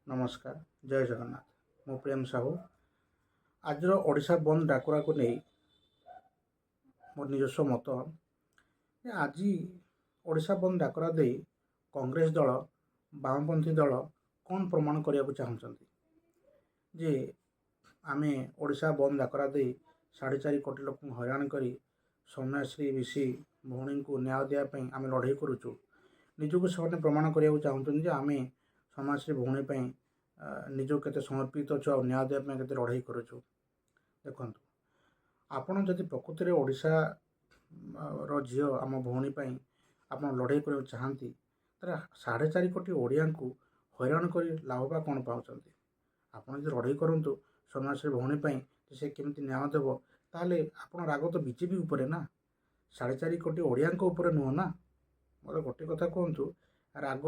ନମସ୍କାର, ଜୟ ଜଗନ୍ନାଥ। ମୁଁ ପ୍ରେମ ସାହୁ। ଆଜିର ଓଡ଼ିଶା ବନ୍ଦ ଡାକରାକୁ ନେଇ ମୋର ନିଜସ୍ୱ ମତ ଯେ ଆଜି ଓଡ଼ିଶା ବନ୍ଦ ଡାକରା ଦେଇ କଂଗ୍ରେସ ଦଳ, ବାମପନ୍ଥୀ ଦଳ କ'ଣ ପ୍ରମାଣ କରିବାକୁ ଚାହୁଁଛନ୍ତି ଯେ ଆମେ ଓଡ଼ିଶା ବନ୍ଦ ଡାକରା ଦେଇ 4.5 କୋଟି ଲୋକଙ୍କୁ ହଇରାଣ କରି ସୌମ୍ୟାଶ୍ରୀ ବିଶି ଭଉଣୀଙ୍କୁ ନ୍ୟାୟ ଦେବା ପାଇଁ ଆମେ ଲଢ଼େଇ କରୁଛୁ। ନିଜକୁ ସେମାନେ ପ୍ରମାଣ କରିବାକୁ ଚାହୁଁଛନ୍ତି ଯେ ଆମେ ସୌମ୍ୟାଶ୍ରୀ ଭଉଣୀ ପାଇଁ ନିଜକୁ କେତେ ସମର୍ପିତ ଅଛୁ ଆଉ ନ୍ୟାୟ ଦେବା ପାଇଁ କେତେ ଲଢ଼େଇ କରୁଛୁ। ଦେଖନ୍ତୁ, ଆପଣ ଯଦି ପ୍ରକୃତରେ ଓଡ଼ିଶାର ଝିଅ, ଆମ ଭଉଣୀ ପାଇଁ ଆପଣ ଲଢ଼େଇ କରିବାକୁ ଚାହାନ୍ତି, ତାହେଲେ 4.5 କୋଟି ଓଡ଼ିଆଙ୍କୁ ହଇରାଣ କରି ଲାଭ ବା କ'ଣ ପାଉଛନ୍ତି? ଆପଣ ଯଦି ଲଢ଼େଇ କରନ୍ତୁ ସୌମ୍ୟାଶ୍ରୀ ଭଉଣୀ ପାଇଁ, ସେ କେମିତି ନ୍ୟାୟ ଦେବ, ତାହେଲେ ଆପଣ ରାଗ ତ ବିଜେପି ଉପରେ ନା, 4.5 କୋଟି ଓଡ଼ିଆଙ୍କ ଉପରେ ନୁହଁ ନା। ମୋତେ ଗୋଟେ କଥା କୁହନ୍ତୁ, ରାଗ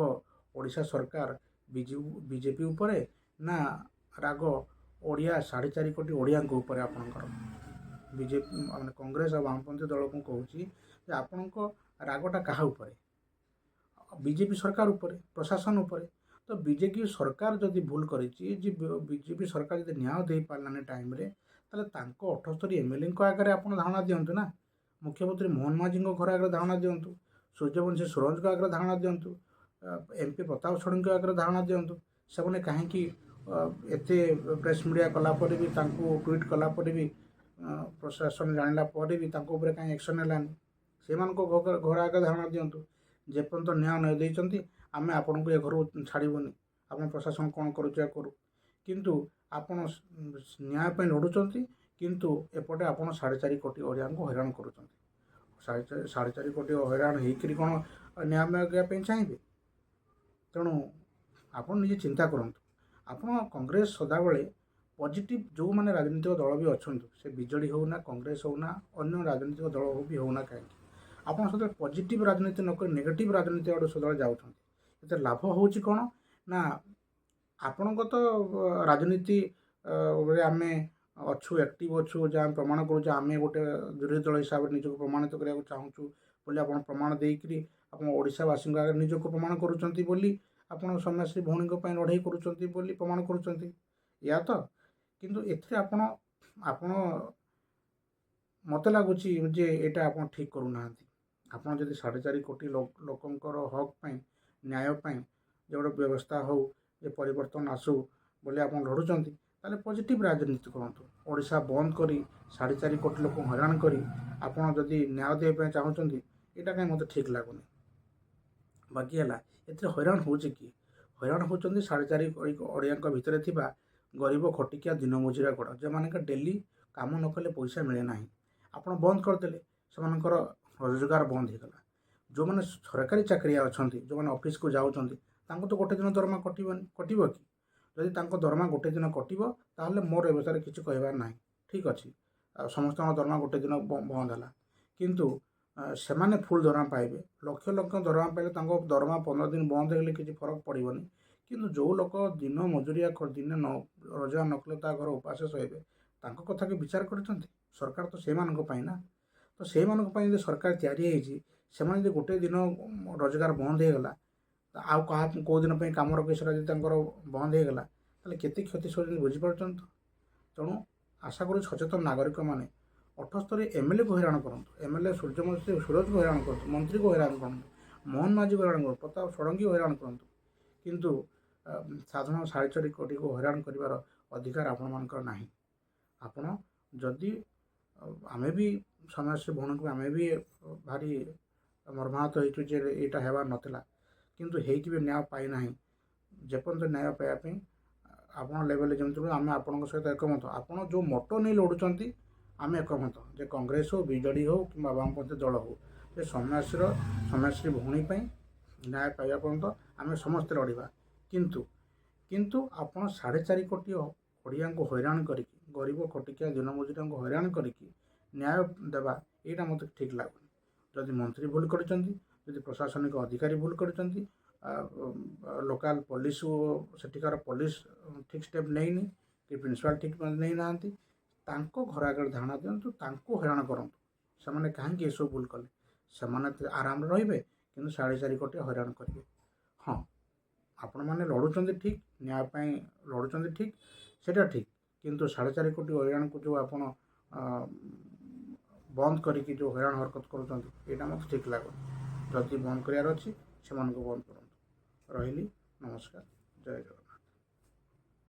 ଓଡ଼ିଶା ସରକାର, ବିଜେପି ଉପରେ ନା ରାଗ ଓଡ଼ିଆ 4.5 କୋଟି ଓଡ଼ିଆଙ୍କ ଉପରେ ଆପଣଙ୍କର? ବିଜେପି ମାନେ କଂଗ୍ରେସ ଆଉ ବାମପନ୍ଥୀ ଦଳକୁ କହୁଛି ଯେ ଆପଣଙ୍କ ରାଗଟା କାହା ଉପରେ? ବିଜେପି ସରକାର ଉପରେ, ପ୍ରଶାସନ ଉପରେ। ତ ବିଜେପି ସରକାର ଯଦି ଭୁଲ କରିଛି, ଯେ ବିଜେପି ସରକାର ଯଦି ନ୍ୟାୟ ଦେଇପାରିଲାନି ଟାଇମ୍ରେ, ତାହେଲେ ତାଙ୍କ 78 ଏମ୍ଏଲ୍ଏଙ୍କ ଆଗରେ ଆପଣ ଧାରଣା ଦିଅନ୍ତୁ ନା, ମୁଖ୍ୟମନ୍ତ୍ରୀ ମୋହନ ମାଝୀଙ୍କ ଘର ଆଗରେ ଧାରଣା ଦିଅନ୍ତୁ, ସୂର୍ଯ୍ୟବଂଶୀ ସୁରଜଙ୍କ ଆଗରେ ଧାରଣା ଦିଅନ୍ତୁ, ଏମ୍ପି ପ୍ରତାପ ଷଡ଼ଙ୍ଗୀଙ୍କ ଆଗରେ ଧାରଣା ଦିଅନ୍ତୁ। ସେମାନେ କାହିଁକି ଏତେ ପ୍ରେସ୍ ମିଡ଼ିଆ କଲା ପରେ ବି, ତାଙ୍କୁ ଟ୍ୱିଟ୍ କଲା ପରେ ବି, ପ୍ରଶାସନ ଜାଣିଲା ପରେ ବି ତାଙ୍କ ଉପରେ କାହିଁ ଆକ୍ସନ୍ ହେଲାନି? ସେମାନଙ୍କ ଘର ଆଗରେ ଧାରଣା ଦିଅନ୍ତୁ, ଯେପର୍ଯ୍ୟନ୍ତ ନ୍ୟାୟ ନ ଦେଇଛନ୍ତି ଆମେ ଆପଣଙ୍କୁ ଏ ଘରୁ ଛାଡ଼ିବୁନି, ଆପଣ ପ୍ରଶାସନ କ'ଣ କରୁଛି କରୁ। କିନ୍ତୁ ଆପଣ ନ୍ୟାୟ ପାଇଁ ଲଢ଼ୁଛନ୍ତି, କିନ୍ତୁ ଏପଟେ ଆପଣ 4.5 କୋଟି ଓଡ଼ିଆଙ୍କୁ ହଇରାଣ କରୁଛନ୍ତି। 4.5 କୋଟି ହଇରାଣ ହେଇକରି କ'ଣ ନ୍ୟାୟ ମାଗିବା ପାଇଁ ଚାହିଁବେ? ତେଣୁ ଆପଣ ନିଜେ ଚିନ୍ତା କରନ୍ତୁ। ଆପଣ କଂଗ୍ରେସ ସଦାବେଳେ ପଜିଟିଭ୍, ଯେଉଁମାନେ ରାଜନୈତିକ ଦଳ ବି ଅଛନ୍ତି, ସେ ବିଜେଡ଼ି ହେଉ ନା କଂଗ୍ରେସ ହେଉ ନା ଅନ୍ୟ ରାଜନୈତିକ ଦଳ ହଉ ବି ହେଉନା କାହିଁକି, ଆପଣ ସଦାବେଳେ ପଜିଟିଭ୍ ରାଜନୀତି ନ କରି ନେଗେଟିଭ୍ ରାଜନୀତି ଆଡ଼ୁ ସଦାବେଳେ ଯାଉଛନ୍ତି। ଏଥିରେ ଲାଭ ହେଉଛି କ'ଣ ନା ଆପଣଙ୍କ ତ ରାଜନୀତି ଆମେ ଅଛୁ, ଆକ୍ଟିଭ୍ ଅଛୁ, ଯେ ଆମେ ପ୍ରମାଣ କରୁଛୁ, ଆମେ ଗୋଟେ ବିରୋଧୀ ଦଳ ହିସାବରେ ନିଜକୁ ପ୍ରମାଣିତ କରିବାକୁ ଚାହୁଁଛୁ ବୋଲି ଆପଣ ପ୍ରମାଣ ଦେଇକରି ଆପଣ ଓଡ଼ିଶାବାସୀଙ୍କ ଆଗରେ ନିଜକୁ ପ୍ରମାଣ କରୁଛନ୍ତି ବୋଲି, ଆପଣ ସୌମ୍ୟାଶ୍ରୀ ଭଉଣୀଙ୍କ ପାଇଁ ଲଢ଼େଇ କରୁଛନ୍ତି ବୋଲି ପ୍ରମାଣ କରୁଛନ୍ତି, ଏଇଆ ତ। କିନ୍ତୁ ଏଥିରେ ଆପଣ ମୋତେ ଲାଗୁଛି ଯେ ଏଇଟା ଆପଣ ଠିକ୍ କରୁନାହାନ୍ତି। ଆପଣ ଯଦି 4.5 କୋଟି ଲୋକଙ୍କର ହକ୍ ପାଇଁ, ନ୍ୟାୟ ପାଇଁ ଯେ ଗୋଟେ ବ୍ୟବସ୍ଥା ହେଉ, ଯେ ପରିବର୍ତ୍ତନ ଆସୁ ବୋଲି ଆପଣ ଲଢ଼ୁଛନ୍ତି, ତାହେଲେ ପଜିଟିଭ୍ ରାଜନୀତି କରନ୍ତୁ। ଓଡ଼ିଶା ବନ୍ଦ କରି 4.5 କୋଟି ଲୋକଙ୍କୁ ହଇରାଣ କରି ଆପଣ ଯଦି ନ୍ୟାୟ ଦେବା ପାଇଁ ଚାହୁଁଛନ୍ତି, ଏଇଟା କାହିଁ ମୋତେ ଠିକ୍ ଲାଗୁନି। ବାକି ହେଲା, ଏଥିରେ ହଇରାଣ ହେଉଛି କି? ହଇରାଣ ହେଉଛନ୍ତି 4.5 ଓଡ଼ିଆଙ୍କ ଭିତରେ ଥିବା ଗରିବ, ଖଟିକିଆ, ଦିନ ମଜୁରିଆ ଗଡ଼, ଯେଉଁମାନଙ୍କ ଡେଲି କାମ ନ କଲେ ପଇସା ମିଳେ ନାହିଁ। ଆପଣ ବନ୍ଦ କରିଦେଲେ, ସେମାନଙ୍କର ରୋଜଗାର ବନ୍ଦ ହେଇଗଲା। ଯେଉଁମାନେ ସରକାରୀ ଚାକିରିଆ ଅଛନ୍ତି, ଯେଉଁମାନେ ଅଫିସକୁ ଯାଉଛନ୍ତି, ତାଙ୍କୁ ତ ଗୋଟେ ଦିନ ଦରମା କଟିବନି, କଟିବ କି? ଯଦି ତାଙ୍କ ଦରମା ଗୋଟେ ଦିନ କଟିବ, ତାହେଲେ ମୋର ଏ ବିଷୟରେ କିଛି କହିବାର ନାହିଁ, ଠିକ୍ ଅଛି, ଆଉ ସମସ୍ତଙ୍କ ଦରମା ଗୋଟେ ଦିନ ବନ୍ଦ ହେଲା। କିନ୍ତୁ ସେମାନେ ଫୁଲ୍ ଦରମା ପାଇବେ, ଲକ୍ଷ ଲକ୍ଷ ଦରମା ପାଇଲେ ତାଙ୍କ ଦରମା 15 ଦିନ ବନ୍ଦ ହେଇଗଲେ କିଛି ଫରକ ପଡ଼ିବନି। କିନ୍ତୁ ଯେଉଁ ଲୋକ ଦିନ ମଜୁରିଆ, ଦିନେ ନ ରୋଜଗାର ନ କଲେ ତା ଘର ଉପାସ ଶୋଇବେ, ତାଙ୍କ କଥାକୁ ବିଚାର କରୁଛନ୍ତି? ସରକାର ତ ସେଇମାନଙ୍କ ପାଇଁ ନା। ତ ସେଇମାନଙ୍କ ପାଇଁ ଯଦି ସରକାର ତିଆରି ହେଇଛି, ସେମାନେ ଯଦି ଗୋଟେ ଦିନ ରୋଜଗାର ବନ୍ଦ ହେଇଗଲା, ଆଉ କାହା କେଉଁ ଦିନ ପାଇଁ କାମ ରଖି ସେଟା ଯଦି ତାଙ୍କର ବନ୍ଦ ହେଇଗଲା, ତାହେଲେ କେତେ କ୍ଷତି ସହୁଛନ୍ତି ବୁଝିପାରୁଛନ୍ତି ତ? ତେଣୁ ଆଶା କରୁଛି ସଚେତନ ନାଗରିକମାନେ 78 ଏମ୍ଏଲ୍ଏକୁ ହଇରାଣ କରନ୍ତୁ, ଏମ୍ଏଲ୍ଏ ସୂର୍ଯ୍ୟବଂଶୀ ସୁରଜକୁ ହଇରାଣ କରନ୍ତୁ, ମନ୍ତ୍ରୀକୁ ହଇରାଣ କରନ୍ତୁ, ମୋହନ ମାଝୀକୁ ହଇରାଣ କରନ୍ତୁ, ପ୍ରତାପ ଷଡ଼ଙ୍ଗୀକୁ ହଇରାଣ କରନ୍ତୁ, କିନ୍ତୁ ସାଧାରଣ 4.5 କୋଟିକୁ ହଇରାଣ କରିବାର ଅଧିକାର ଆପଣମାନଙ୍କର ନାହିଁ। ଆପଣ ଯଦି ଆମେ ବି ସୌମ୍ୟାଶ୍ରୀ ଭଉଣୀଙ୍କୁ ଆମେ ବି ଭାରି ମର୍ମାହତ ହେଇଛୁ ଯେ ଏଇଟା ହେବାର ନଥିଲା, କିନ୍ତୁ ହେଇକି ବି ନ୍ୟାୟ ପାଇନାହିଁ। ଯେପର୍ଯ୍ୟନ୍ତ ନ୍ୟାୟ ପାଇବା ପାଇଁ ଆପଣ ଲେଭେଲରେ ଯେମିତି ରୁହେ, ଆମେ ଆପଣଙ୍କ ସହିତ ଏକମତ। ଆପଣ ଯେଉଁ ମଟୋ ନେଇ ଲଢ଼ୁଛନ୍ତି, ଆମେ ଏକମତ, ଯେ କଂଗ୍ରେସ ହଉ, ବିଜେଡ଼ି ହଉ କିମ୍ବା ବାମପନ୍ଥୀ ଦଳ ହଉ, ଯେ ସୌମ୍ୟାଶ୍ରୀ ଭଉଣୀ ପାଇଁ ନ୍ୟାୟ ପାଇବା ପର୍ଯ୍ୟନ୍ତ ଆମେ ସମସ୍ତେ ଲଢ଼ିବା। କିନ୍ତୁ ଆପଣ 4.5 କୋଟି ଓଡ଼ିଆଙ୍କୁ ହଇରାଣ କରିକି, ଗରିବ, ଖଟିକିଆ, ଦିନ ମଜୁରିଆଙ୍କୁ ହଇରାଣ କରିକି ନ୍ୟାୟ ଦେବା, ଏଇଟା ମୋତେ ଠିକ୍ ଲାଗୁନି। ଯଦି ମନ୍ତ୍ରୀ ଭୁଲ କରିଛନ୍ତି, ଯଦି ପ୍ରଶାସନିକ ଅଧିକାରୀ ଭୁଲ କରିଛନ୍ତି, ଲୋକାଲ ପୋଲିସ, ସେଠିକାର ପୋଲିସ ଠିକ୍ ଷ୍ଟେପ୍ ନେଇନି କି ପ୍ରିନ୍ସିପାଲ୍ ଠିକ୍ ନେଇନାହାନ୍ତି, ତାଙ୍କ ଘର ଆଗରେ ଧାରଣା ଦିଅନ୍ତୁ, ତାଙ୍କୁ ହଇରାଣ କରନ୍ତୁ। ସେମାନେ କାହିଁକି ଏସବୁ ଭୁଲ କଲେ? ସେମାନେ ଆରାମରେ ରହିବେ, କିନ୍ତୁ 4.5 କୋଟି ହଇରାଣ କରିବେ। ହଁ, ଆପଣ ଆପଣମାନେ ଲଢ଼ୁଛନ୍ତି ଠିକ୍, ନ୍ୟାୟ ପାଇଁ ଲଢ଼ୁଛନ୍ତି ଠିକ୍, ସେଇଟା ଠିକ୍, କିନ୍ତୁ 4.5 କୋଟି ହଇରାଣକୁ ଯେଉଁ ଆପଣ ବନ୍ଦ କରିକି ଯେଉଁ ହଇରାଣ ହରକତ କରୁଛନ୍ତି, ଏଇଟା ମୋତେ ଠିକ୍ ଲାଗୁନି। ଯଦି ବନ୍ଦ କରିବାର ଅଛି, ସେମାନଙ୍କୁ ବନ୍ଦ କରନ୍ତୁ। ରହିଲି, ନମସ୍କାର, ଜୟ ଜଗନ୍ନାଥ।